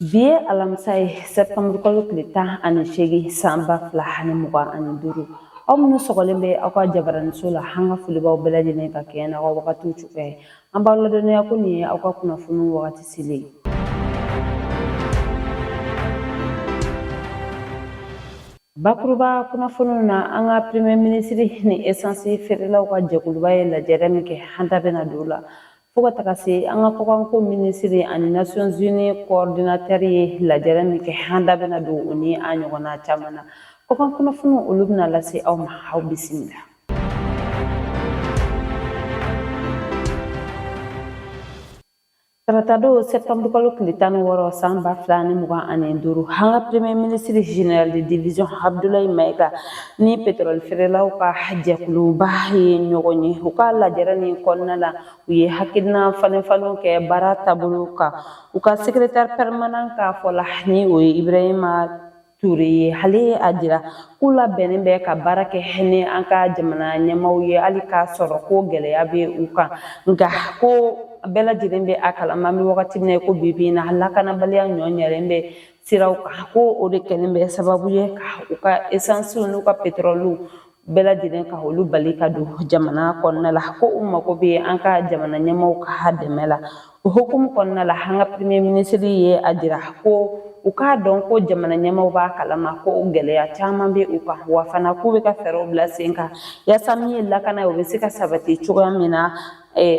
Bi ye alamisa ye, sɛtanburukalo tile 18, san 2025. Aw minnu sɔgɔlen bɛ aw ka jabaraniso la, an ka foli b'aw bɛɛ lajɛlen ka kɛɲɛ n'aw ka wagatiw cogoya ye. An b'aw ladɔnniya ko nin ye aw ka kunnafoniw wagati selen ye. Bakuruba kunnafoniw na, an ka premier ministre ni esansi feerelaw ka jɛkuluba ye lajɛrɛ min kɛ, an da bɛna don o la. Fo ka taga se an ka kɔkanko minisiri ani Nations Unies coordinateur ye lajɛrɛ min kɛ, an da bɛna don o ni a ɲɔgɔnna caman na. Kɔkan kunnafoniw, olu bɛna lase aw ma. Aw bisimila. Taratadon, sɛtanburukalo tile 16, san 2025, an ka premier ministre général de division Abdoulaye Maïga ni pétrole feerelaw ka jɛkuluba ye ɲɔgɔn ye. U ka lajɛrɛ nin kɔnɔna la, u ye hakilina falen falenw kɛ baara taabolo kan. U ka secrétaire permanent ka fɔ la, ni o ye Ibrahima Ture ye, ale ye a jira k'u labɛnnen bɛ ka baara kɛ ni an ka jamana ɲɛmaaw ye, hali k'a sɔrɔ ko gɛlɛya bɛ u kan. Nka ko bɛɛ lajɛlen bɛ a kalama, an bɛ wagati min na ko bi bi in na, lakanabaliya ɲɔ ɲɛlen bɛ siraw kan, ko o de kɛlen bɛ sababu ye ka u ka esansiw n'u ka petrɔliw bɛɛ lajɛlen ka olu bali ka don jamana kɔnɔna la, ko u mago bɛ an ka jamana ɲɛmaaw ka dɛmɛ la. O hukumu kɔnɔna la, an ka premier ministre ye a jira ko u k'a dɔn ko jamana ɲɛmaaw b'a kalama ko gɛlɛya caman bɛ u kan, wa fana k'u bɛ ka fɛɛrɛw bila sen kan yaasa min ye lakana ye, o bɛ se ka sabati cogoya min na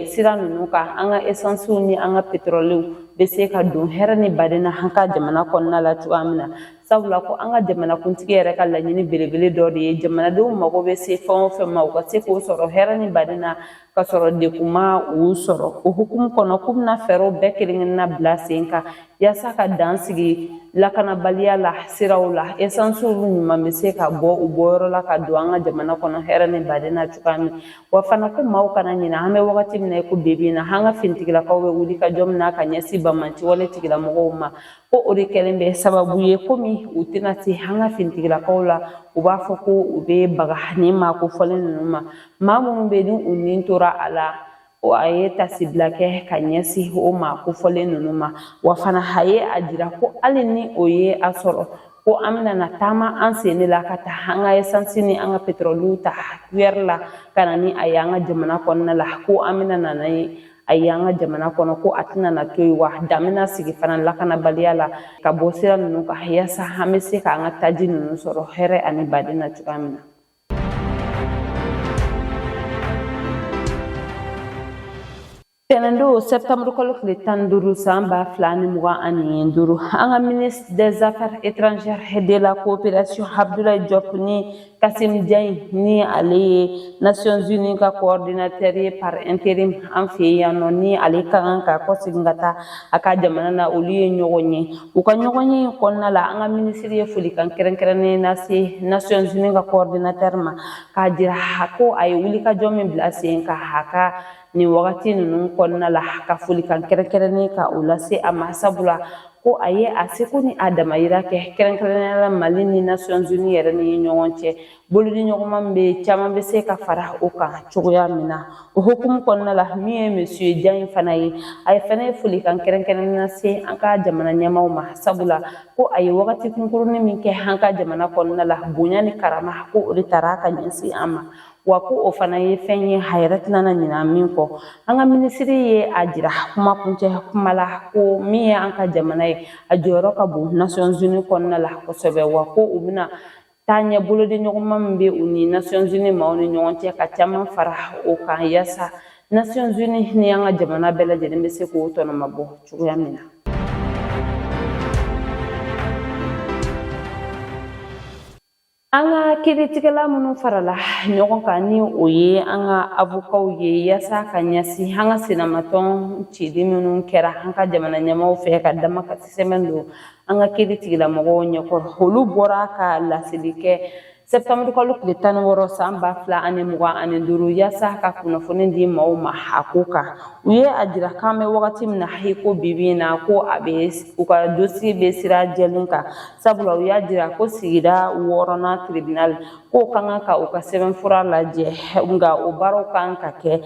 sira ninnu kan, an ka esansiw ni an ka petrɔliw bɛ se ka don hɛrɛ ni baden na an ka jamana kɔnɔna la cogoya min na. Sabula ko an ka jamanakuntigi yɛrɛ ka laɲini belebele dɔ de ye jamanadenw mago bɛ se fɛn o fɛn ma, u ka se k'o sɔrɔ hɛrɛ ni baden na ka sɔrɔ degun ma u sɔrɔ. O hukumu kɔnɔ, k'u bɛna fɛɛrɛw bɛɛ kelen-kelenna bila sen kan yaasa ka dan sigi lakanabaliya la siraw la, esansiw ɲuman bɛ se ka bɔ u bɔyɔrɔ la ka don an ka jamana kɔnɔ hɛrɛ ni baden na cogoya min. Wa fana ko maaw kana ɲinɛ, an bɛ wagati min na i ko bi bi in na, an ka finitigilakaw bɛ wuli ka jɔ min na ka ɲɛsin banbaanciwale tigilamɔgɔw ma, ko o de kɛlen bɛ sababu ye komi u tɛna se an ka finitigilakaw la, u b'a fɔ ko u bɛ baga nin maa kofɔlen ninnu ma. Maa minnu bɛ ni u ni tora a la, a ye tasibila kɛ ka ɲɛsin o maa kofɔlen ninnu ma. Wa fana a ye a jira ko hali ni o ye a sɔrɔ ko an bɛna na taama an sen de la ka taa an ka esansi ni an ka petrɔliw ta kuyɛri la ka na ni a ye an ka jamana kɔnɔna la, ko an bɛna na ni a ye an ka jamana kɔnɔ, ko a tɛna na to yen, wa dan bɛna sigi fana lakanabaliya la ka bɔ sira ninnu kan, yaasa an bɛ se k'an ka taji ninnu sɔrɔ hɛrɛ ani baden na cogoya min na. Tɛnɛndon, sɛtanburu kalo tile 15, san 2025, an ka ministre des Affaires étrangères et de la coopération Abdoulaye Diop ni Kassim Diagne, ni ale ye Nations Unies ka coordinateur ye par intérim an fɛ yan nɔ, ni ale ka kan ka kɔsegin ka taa a ka jamana na, olu ye ɲɔgɔn ye. U ka ɲɔgɔn ye in kɔnɔna la, an ka minisiri ye folikan kɛrɛnkɛrɛnnen lase Nations Unies ka coordinateur ma, k'a jira ko a ye wulikajɔ min bila sen kan a ka nin wagati ninnu kɔnɔna la, ka folikan kɛrɛnkɛrɛnnen ka o lase a ma, sabula ko a ye a seko ni a damayira kɛ, kɛrɛnkɛrɛnnenya la Mali ni Nations Unies yɛrɛ ni ɲɔgɔn cɛ bolodiɲɔgɔnma min bɛ caman bɛ se ka fara o kan cogoya min na. O hukumu kɔnɔna la, min ye monsieur Diagne fana ye, a ye fana ye folikan kɛrɛnkɛrɛnnen lase an ka jamana ɲɛmaaw ma, sabula ko a ye wagati kunkurunin min kɛ an ka jamana kɔnɔna la, bonya ni karama ko o de taara ka ɲɛsin an ma, wa ko o fana ye fɛn ye a yɛrɛ tɛna na ɲinɛ min kɔ. An ka minisiri ye a jira kuma kuncɛ kuma la ko min ye an ka jamana ye, a jɔyɔrɔ ka bon Nations Unies kɔnɔna la kosɛbɛ, wa ko u bɛna taa ɲɛ bolodiɲɔgɔnma min bɛ u ni Nations Unies maaw ni ɲɔgɔn cɛ, ka caman fara o kan, yaasa Nations Unies ni an ka jamana bɛɛ lajɛlen bɛ se k'o tɔnɔmabɔ cogoya min na. An ka kiiritigɛla minnu farala ɲɔgɔn kan, ni o ye an ka avokaw ye, yaasa ka ɲɛsin an ka sinamatɔn cili minnu kɛra an ka jamana ɲɛmaaw fɛ ka damakasi sɛbɛn don an ka kiiri tigilamɔgɔw ɲɛkɔrɔ, olu bɔra ka laseli kɛ sɛtanburu kalo tile 16, san 2025, yaasa ka kunnafoni di maaw ma a ko kan. U ye a jira k'an bɛ wagati min na i ko bi bi in na, ko a bɛ u ka dosiye bɛ sira jɛlen kan, sabula u y'a jira ko sigida wɔɔrɔnan tribunal k'o ka kan ka u ka sɛbɛnfura lajɛ, nka o baaraw kan ka kɛ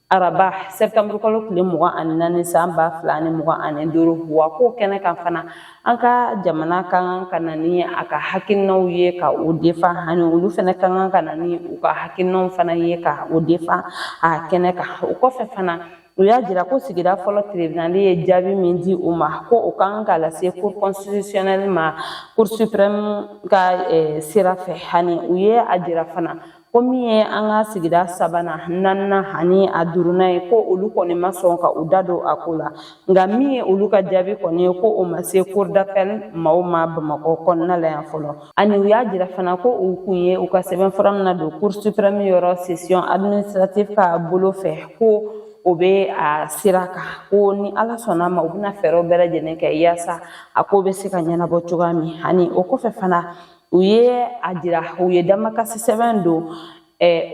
Araba sɛtanburu kalo tile 24 san 2025. Wa ko kɛnɛ kan fana, an ka jamana ka kan ka na ni a ka hakilinaw ye ka o defan, ani olu fana ka kan ka na ni u ka hakilinaw fana ye ka o defan a kɛnɛ kan. O kɔfɛ fana, u y'a jira ko sigida fɔlɔ tribunal ye jaabi min di u ma, ko o ka kan ka lase cour constitutionnelle ma, cour suprême ka sira fɛ. Ani u ye a jira fana ko min ye an ka sigida sabanan, naaninan ani a duurunan ye, ko olu kɔni ma sɔn ka u da don a ko la. Nka min ye olu ka jaabi kɔni ye, ko o ma se cour d'appel maaw ma Bamakɔ kɔnɔna la yan fɔlɔ. Ani u y'a jira fana ko u kun ye u ka sɛbɛnfura min na don cour suprême yɔrɔ session administrative ka bolo fɛ, ko o bɛ a sira kan, ko ni Ala sɔnna ma, u bɛna fɛɛrɛw bɛɛ lajɛlen kɛ yaasa a ko bɛ se ka ɲɛnabɔ cogoya min. Ani o kɔfɛ fana, u ye a jira u ye damakasi sɛbɛn don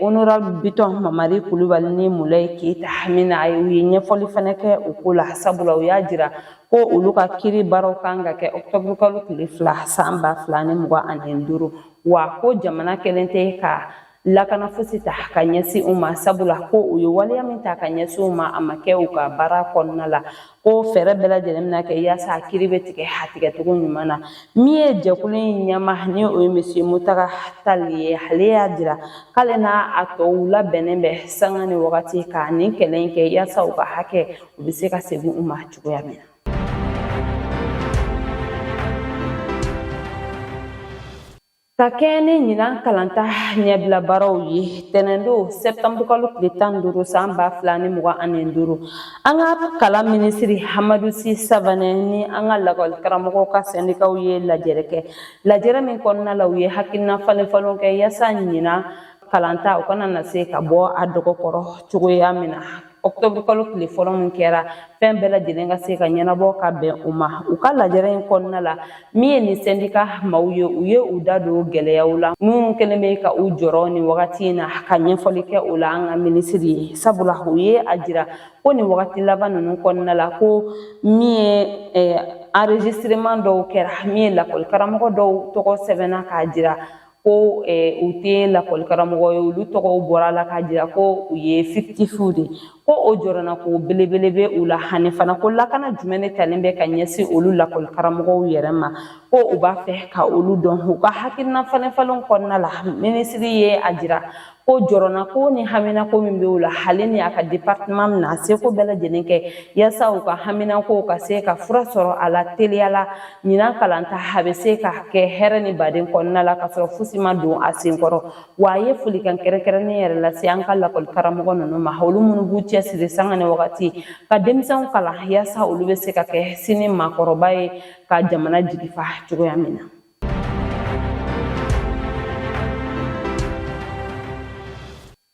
honorable Bitɔn Mamari Kulubali ni Mulayi Keyita min na, u ye ɲɛfɔli fana kɛ o ko la, sabula u y'a jira ko olu ka kiri baaraw kan ka kɛ ɔkutɔburu kalo tile 2 san 2025. Wa ko jamana kɛlen tɛ ka lakana fosi ta ka ɲɛsin u ma, sabula ko u ye waleya min ta ka ɲɛsin u ma, a ma kɛ u ka baara kɔnɔna la, ko fɛɛrɛ bɛɛ lajɛlen bɛna kɛ yaasa a kiri bɛ tigɛ a tigɛcogo ɲuman na. Min ye jɛkulu in ɲɛmaa, ni o ye monsieur Mutaga Tall ye, ale y'a jira k'ale n'a a tɔw labɛnnen bɛ sanga ni wagati ka nin kɛlɛ in kɛ yaasa u ka hakɛ u bɛ se ka segin u ma cogoya min na. Ka kɛɲɛ ni ɲinan kalanta ɲɛbila baaraw ye, tɛnɛndon sɛptanburu kalo tile 15 san 2025, an ka kalan minisiri Hamadu Si Savanɛ ni an ka lakɔli karamɔgɔw ka sɛndikaw ye lajɛrɛ kɛ, lajɛrɛ min kɔnɔna la u ye hakilina falen falenw kɛ yaasa ɲinan kalanta u kana na se ka bɔ a dɔgɔkɔrɔ cogoya min na. Ɔkutɔburu kalo tile fɔlɔ min kɛra, fɛn bɛɛ lajɛlen ka se ka ɲɛnabɔ ka bɛn o ma. U ka lajɛrɛ in kɔnɔna la, min ye nin sɛndika maaw ye, u ye u da don gɛlɛyaw la minnu kɛlen bɛ ka u jɔrɔ nin wagati in na, ka ɲɛfɔli kɛ o la an ka minisiri ye, sabula u ye a jira ko nin wagati laban ninnu kɔnɔna la, ko min ye enregistrement dɔw kɛra, min ye lakɔli karamɔgɔ dɔw tɔgɔ sɛbɛnna k'a jira ko u tɛ lakɔli karamɔgɔ ye, olu tɔgɔw bɔra la k'a jira ko u ye fictifw de, ko o jɔrɔnako belebele bɛ u la. Ani fana ko lakana jumɛn de talen bɛ ka ɲɛsin olu lakɔli karamɔgɔw yɛrɛ ma, ko u b'a fɛ ka olu dɔn. U ka hakilina falen falenw kɔnɔna la, minisiri ye a jira ko jɔrɔnako ni haminako min bɛ u la, ale ni a ka département bɛna a seko bɛɛ lajɛlen kɛ yaasa u ka haminakow ka se ka fura sɔrɔ a la teliya la, ɲinan kalanta a bɛ se ka kɛ hɛrɛ ni baden kɔnɔna la ka sɔrɔ fosi ma don a senkɔrɔ. Wa a ye folikan kɛrɛnkɛrɛnnen yɛrɛ lase an ka lakɔli karamɔgɔ ninnu ma, olu minnu b'u cɛsiri sanga ni wagati ka denmisɛnw kalan yaasa olu bɛ se ka kɛ sini maakɔrɔba ye ka jamana jigifa cogoya min na.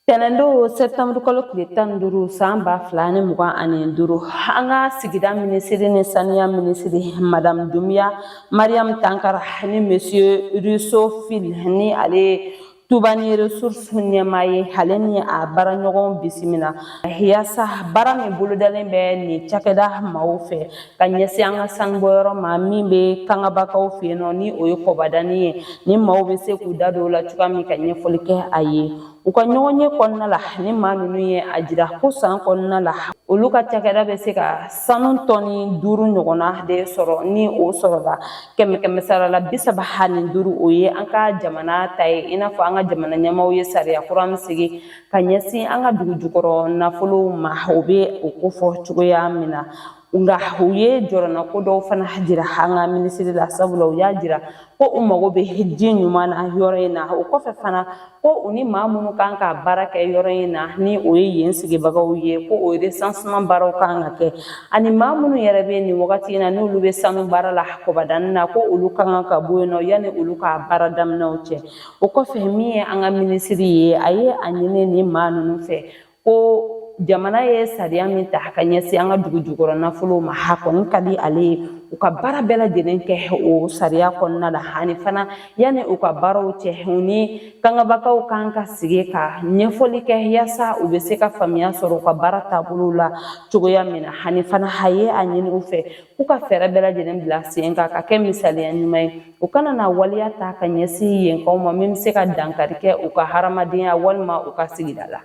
Tɛnɛndon sɛptanburu kalo tile 15 san 2025, an ka sigida minisiri ni saniya minisiri Madame Dumbuya Mariam Tankara ni Monsieur Russo Phil, ni ale Tubani Ressources ɲɛmaa ye, ale ni a baaraɲɔgɔnw bisimila yaasa baara min bolodalen bɛ nin cakɛda maaw fɛ ka ɲɛsin an ka sanubɔyɔrɔ ma min bɛ Kangabakaw fɛ yen nɔ, ni o ye Kɔbadani ye, ni maaw bɛ se k'u da don o la cogoya min ka ɲɛfɔli kɛ a ye. U ka ɲɔgɔnye kɔnɔna la, ni maa ninnu ye a jira ko san kɔnɔna la, olu ka cakɛda bɛ se ka sanu tɔni 5 ɲɔgɔnna de sɔrɔ, ni o sɔrɔla kɛmɛ kɛmɛ sara la 35, o ye an ka jamana ta ye. I n'a fɔ an ka jamana ɲɛmaaw ye sariya kura min sigi ka ɲɛsin an ka dugu jukɔrɔ nafolow ma, o bɛ o kofɔ cogoya min na. Nka u ye jɔrɔnako dɔw fana jira an ka minisiri la, sabula u y'a jira ko u mago bɛ ji ɲuman na yɔrɔ in na. O kɔfɛ fana, ko u ni maa minnu kan ka baara kɛ yɔrɔ in na, ni o ye yen sigibagaw ye, ko o recensement baaraw kan ka kɛ, ani maa minnu yɛrɛ bɛ nin wagati in na, n'olu bɛ sanu baara la Kɔbadani na, ko olu ka kan ka bɔ yen nɔ yanni olu ka baara daminɛw cɛ. O kɔfɛ, min ye an ka minisiri ye, a ye a ɲini nin maa ninnu fɛ ko jamana ye sariya min ta ka ɲɛsin an ka dugu jukɔrɔ nafolow ma, a kɔni ka di ale ye u ka baara bɛɛ lajɛlen kɛ o sariya kɔnɔna la. Ani fana, yanni u ka baaraw cɛ, u ni Kangabakaw kan ka sigi ka ɲɛfɔli kɛ yaasa u bɛ se ka faamuya sɔrɔ u ka baara taabolo la cogoya min na. Ani fana, a ye a ɲini u fɛ k'u ka fɛɛrɛ bɛɛ lajɛlen bila sen kan ka kɛ misaliya ɲuman ye, u kana na waleya ta ka ɲɛsin yenkaw ma min bɛ se ka dankari kɛ u ka hadamadenya walima u ka sigida la.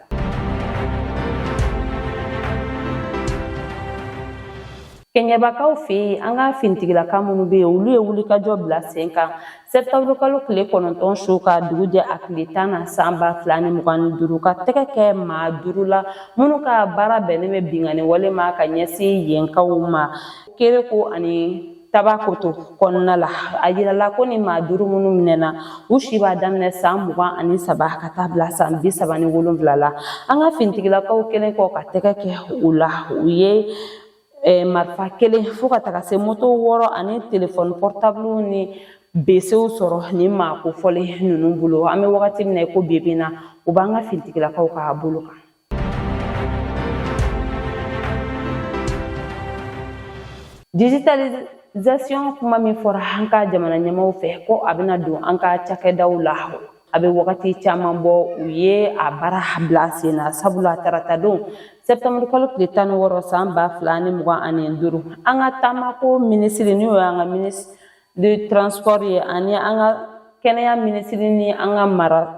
Kɛɲɛbakaw fɛ yen, an ka finitigilaka minnu bɛ yen, olu ye wulikajɔ bila sen kan sɛtanburukalo tile 9 su ka dugu jɛ a tile 10 na san 2025, ka tɛgɛ kɛ maa 5 la minnu ka baara bɛnnen bɛ binkanni wale ma ka ɲɛsin yenkaw ma Kereko ani Tabakoto kɔnɔna la. A yirala ko ni maa 5 minnu minɛna, u si b'a daminɛ san 23 ka taa bila san 37 la. An ka finitigilakaw kɛlen kɔ ka tɛgɛ kɛ u la, u ye marifa kelen fo ka taga se moto 6 ani telefɔni pɔrɔtabulu ni besew sɔrɔ nin maa kofɔlen ninnu bolo. An bɛ wagati min na i ko bi bi in na, u b'an ka finitigilakaw ka bolo kan. Digitalisation kuma min fɔra an ka jamana ɲɛmaaw fɛ ko a bɛna don an ka cakɛdaw la, a bɛ wagati caman bɔ u ye a baara bila sen na, sabula taratadon sɛptanburu kalo tile 16 san 2025, an ka taamako minisiri, n'o y'an ka ministre de transport ye, ani an ka kɛnɛya minisiri ni an ka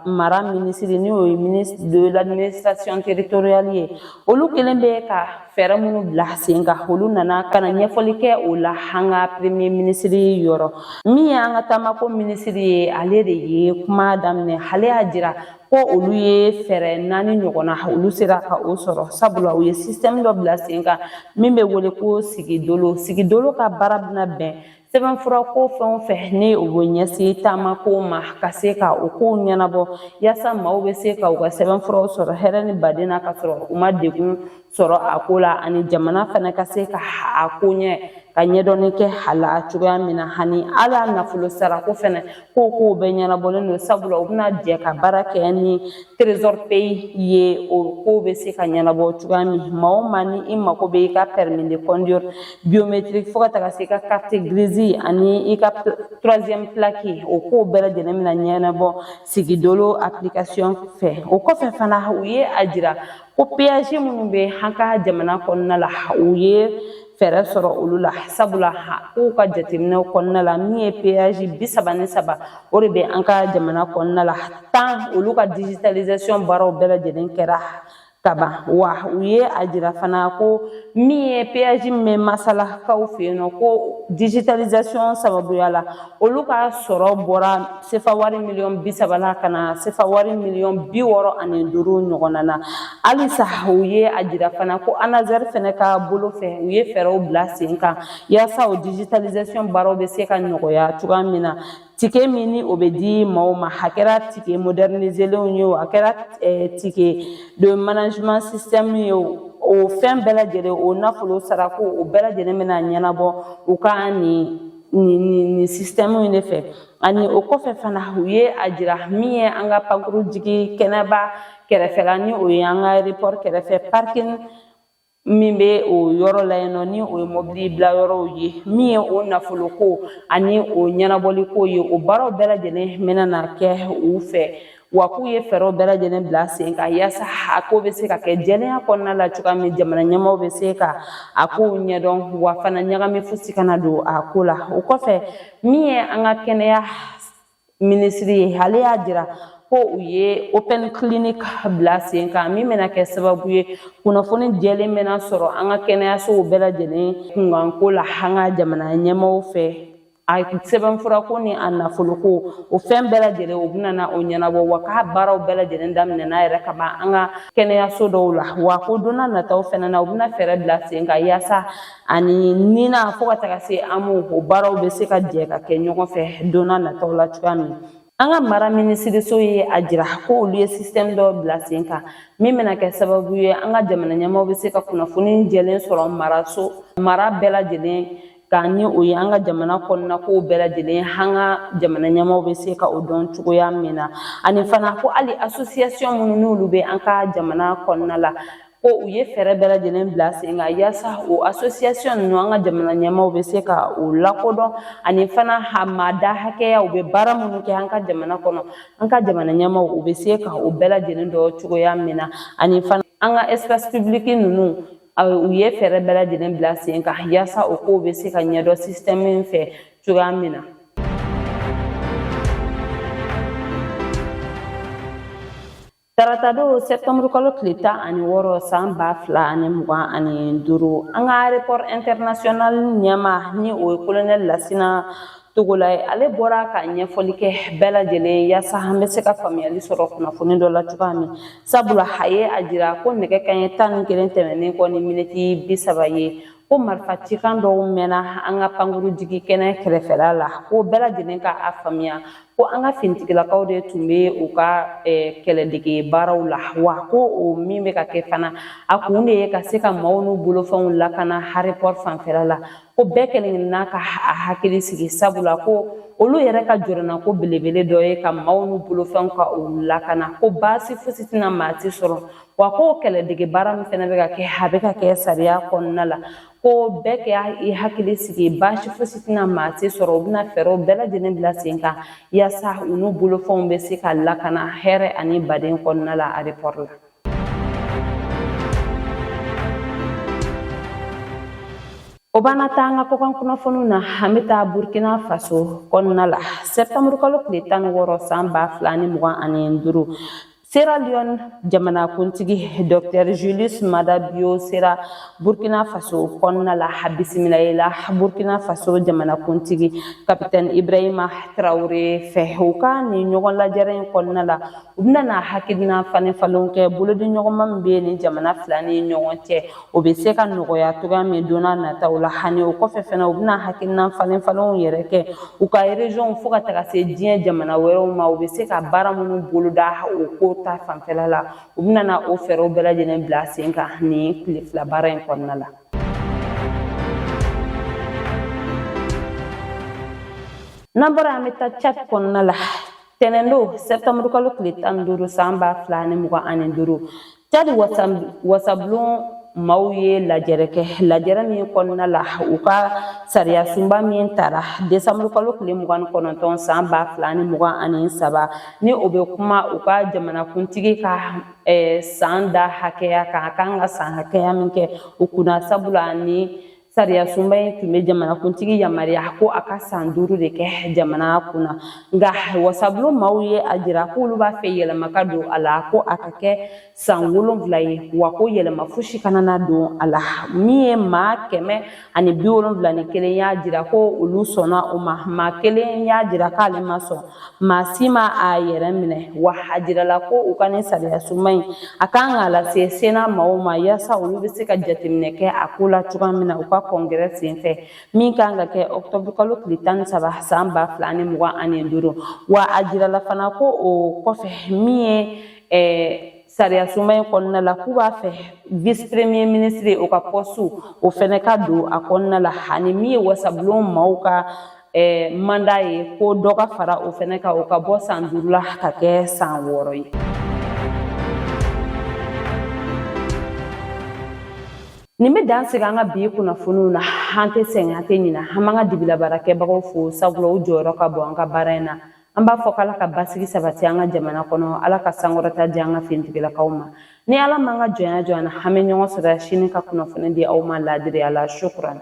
mara minisiri, n'o ye ministre de l'administration territoriale ye, olu kelen bɛ ka fɛɛrɛ minnu bila sen kan, olu nana ka na ɲɛfɔli kɛ o la an ka premier ministre yɔrɔ. Min ye an ka taamako minisiri ye, ale de ye kuma daminɛ. Ale y'a jira ko olu ye fɛɛrɛ 4 ɲɔgɔnna, olu sera ka o sɔrɔ, sabula u ye système dɔ bila sen kan min bɛ wele ko Sigidolo. Sigidolo ka baara bɛna bɛn sɛbɛnfura ko fɛn o fɛn ni o bɛ ɲɛsin taamako ma, ka se ka o kow ɲɛnabɔ yaasa maaw bɛ se ka u ka sɛbɛnfuraw sɔrɔ hɛrɛ ni baden na, ka sɔrɔ u ma degun sɔrɔ a ko la, ani jamana fana ka se ka a ko ɲɛ ka ɲɛdɔnni kɛ a la cogoya min na. Ani ala nafolo sarako fana ko kow bɛɛ ɲɛnabɔlen don, sabula u bɛna jɛ ka baara kɛ ni Trésor Pay ye, o kow bɛ se ka ɲɛnabɔ cogoya min. Maa o maa ni i mako bɛ i ka permis de conduire biométrique fo ka taga se i ka carte grise ani i ka troisième plaque, o kow bɛɛ lajɛlen bɛna ɲɛnabɔ Sigidolo application fɛ. O kɔfɛ fana, u ye a jira ko péage minnu bɛ an ka jamana kɔnɔna la, u ye fɛɛrɛ sɔrɔ olu la, sabula k'u ka jateminɛw kɔnɔna la, min ye péage 33, o de bɛ an ka jamana kɔnɔna la, 10 olu ka digitalisation baaraw bɛɛ lajɛlen kɛra kaban. Wa u ye a jira fana ko min ye péage min bɛ Masalakaw fɛ yen nɔ, ko digitalisation sababuya la, olu ka sɔrɔ bɔra sefa wari miliyɔn 30 la ka na sefa wari miliyɔn 65 ɲɔgɔnna na. Halisa u ye a jira fana ko ANASER fana ka bolo fɛ, u ye fɛɛrɛw bila sen kan yaasa o digitalisation baaraw bɛ se ka nɔgɔya cogoya min na. Ticket min ni o bɛ di maaw ma, a kɛra ticket modernisélenw ye o, a kɛra ticket de management système ye o, o fɛn bɛɛ lajɛlen, o nafolo sarako, o bɛɛ lajɛlen bɛna ɲɛnabɔ u ka nin système in de fɛ. Ani o kɔfɛ fana, u ye a jira min ye an ka pankuru jigi kɛnɛba kɛrɛfɛla, ni o ye an ka aéroport kɛrɛfɛ parking min bɛ o yɔrɔ la yen nɔ, ni o ye mobili bila yɔrɔw ye, min ye o nafoloko ani o ɲɛnabɔliko ye, o baaraw bɛɛ lajɛlen bɛna na kɛ u fɛ. Wa k'u ye fɛɛrɛw bɛɛ lajɛlen bila sen kan yaasa a ko bɛ se ka kɛ jɛlenya kɔnɔna la cogoya min, jamana ɲɛmaaw bɛ se ka a kow ɲɛdɔn, wa fana ɲagami fosi kana don a ko la. O kɔfɛ, min ye an ka kɛnɛya minisiri ye, ale y'a jira ko u ye open clinic bila sen kan min bɛna kɛ sababu ye kunnafoni jɛlen bɛna sɔrɔ an ka kɛnɛyasow bɛɛ lajɛlen kunkanko la an ka jamana ɲɛmaaw fɛ. A sɛbɛnfurako ni a nafoloko, o fɛn bɛɛ lajɛlen, o bɛna na o ɲɛnabɔ. Wa k'a baaraw bɛɛ lajɛlen daminɛna yɛrɛ ka ban an ka kɛnɛyaso dɔw la. Wa ko don n'a nataw fɛnɛ na, u bɛna fɛɛrɛ bila sen kan yaasa ani nina fo ka taga se AMO, o baaraw bɛ se ka jɛ ka kɛ ɲɔgɔn fɛ don n'a nataw la cogoya min. An ka mara minisiriso ye a jira ko olu ye système dɔ bila sen kan min bɛna kɛ sababu ye an ka jamana ɲɛmaaw bɛ se ka kunnafoni jɛlen sɔrɔ maraso mara bɛɛ lajɛlen kan, ni o ye an ka jamana kɔnɔna kow bɛɛ lajɛlen, an ka jamana ɲɛmaaw bɛ se ka o dɔn cogoya min na. Ani fana ko hali association minnu n'olu bɛ an ka jamana kɔnɔna la, ko u ye fɛɛrɛ bɛɛ lajɛlen bila sen kan yaasa o association ninnu, an ka jamana ɲɛmaaw bɛ se ka o lakodɔn, ani fana a maada hakɛya, u bɛ baara minnu kɛ an ka jamana kɔnɔ, an ka jamana ɲɛmaaw u bɛ se ka o bɛɛ lajɛlen dɔn cogoya min na. Ani fana an ka espace public ninnu, u ye fɛɛrɛ bɛɛ lajɛlen bila sen kan yaasa o kow bɛ se ka ɲɛdɔn système in fɛ cogoya min na. Taratadon septembre kalo tile 16 san 2025, an ka aéroport international ɲɛmaa, ni o ye colonel Lasina Togola ye, ale bɔra ka ɲɛfɔli kɛ bɛɛ lajɛlen yaasa an bɛ se ka faamuyali sɔrɔ kunnafoni dɔ la cogoya min. Sabula a ye a jira ko nɛgɛ kaɲɛ 11 tɛmɛnen kɔ ni miniti 30 ye, ko marifa cikan dɔw mɛnna an ka pankuru jigi kɛnɛ kɛrɛfɛla la, ko bɛɛ lajɛlen ka a faamuya ko an ka finitigilakaw de tun bɛ u ka kɛlɛdege baaraw la. Wa ko o min bɛ ka kɛ fana, a kun de ye ka se ka maaw n'u bolofɛnw lakana aéroport fanfɛla la, ko bɛɛ kelen-kelenna ka a hakili sigi, sabula ko olu yɛrɛ ka jɔrɔnako belebele dɔ ye ka maaw n'u bolofɛnw ka u lakana, ko baasi fosi tɛna maa si sɔrɔ. Wa ko kɛlɛdege baara min fana bɛ ka kɛ, a bɛ ka kɛ sariya kɔnɔna la, ko bɛɛ ka i hakili sigi, baasi fosi tɛna maa si sɔrɔ. U bɛna fɛɛrɛw bɛɛ lajɛlen bila sen kan yaasa u n'u bolofɛnw bɛ se ka lakana hɛrɛ ani baden kɔnɔna la aéroport la. O b'an taa an ka kɔkan kunnafoniw na. An bɛ taa Burkina Faso kɔnɔna la. Septembre kalo tile 16 san 2025, Sierra Leone jamanakuntigi Dr Julius Maada Bio sera Burkina Faso kɔnɔna la. A bisimilayila Burkina Faso jamanakuntigi Capitaine Ibrahima Traoré fɛ. U ka nin ɲɔgɔn lajɛrɛ in kɔnɔna la, u bɛna na hakilina falen falenw kɛ bolodiɲɔgɔnma min bɛ nin jamana fila ni ɲɔgɔn cɛ, o bɛ se ka nɔgɔya cogoya min don n'a nataw la. Ani o kɔfɛ fana, u bɛna hakilina falen falenw yɛrɛ kɛ u ka région fo ka taga se diɲɛ jamana wɛrɛw ma, u bɛ se ka baara minnu boloda o ko ta fanfɛla la. U bɛna na o fɛɛrɛw bɛɛ lajɛlen bila sen kan nin tile fila baara in kɔnɔna la. N'an bɔra, an bɛ taa Tchad kɔnɔna la. Tɛnɛndon septembre kalo tile 15 san 2025, Tchad wasabulon maaw ye lajɛrɛ kɛ, lajɛrɛ min kɔnɔna la u ka sariya sunba min tara desanburu kalo tile 29 san 2023, ni o bɛ kuma u ka jamanakuntigi ka san da hakɛya kan, a kan ka san hakɛya min kɛ u kunna. Sabula ni sariya sunba in tun bɛ jamanakuntigi yamaruya ko a ka san 5 de kɛ jamana kunna, nka wasabulon maaw ye a jira k'olu b'a fɛ yɛlɛma ka don a la, ko a ka kɛ san 7 ye, wa ko yɛlɛma fosi kana na don a la. Min ye maa 171 y'a jira ko olu sɔnna o ma, maa kelen y'a jira k'ale ma sɔn, maa si ma a yɛrɛ minɛ. Wa a jirala ko u ka nin sariya sunba in, a kan k'a lase Sénat maaw ma yaasa olu bɛ se ka jateminɛ kɛ a ko la cogoya min na u ka congrès senfɛ min kan ka kɛ octobre kalo tile 13 san 2025. Wa a jirala fana ko o kɔfɛ, min ye sariya sunba in kɔnɔna la, k'u b'a fɛ vice premier ministre o ka poste, o fɛnɛ ka don a kɔnɔna la, ani min ye wasabulon maaw ka mandat ye, ko dɔ ka fara o fɛnɛ kan, o ka bɔ san 5 la ka kɛ san 6 ye. Nin bɛ dan sigi an ka bi kunnafoniw na. An tɛ sɛgɛn, an tɛ ɲina. An b'an ka dibilabaarakɛbagaw fo, sabula u jɔyɔrɔ ka bon an ka baara in na. An b'a fɔ k'Ala ka basigi sabati an ka jamana kɔnɔ, Ala ka sankɔrɔta di an ka finitigilakaw ma. Ni Ala m'an ka jɔnya jɔ an na, an bɛ ɲɔgɔn sɔrɔ sini ka kunnafoni di aw ma laadiriya la. Shukran.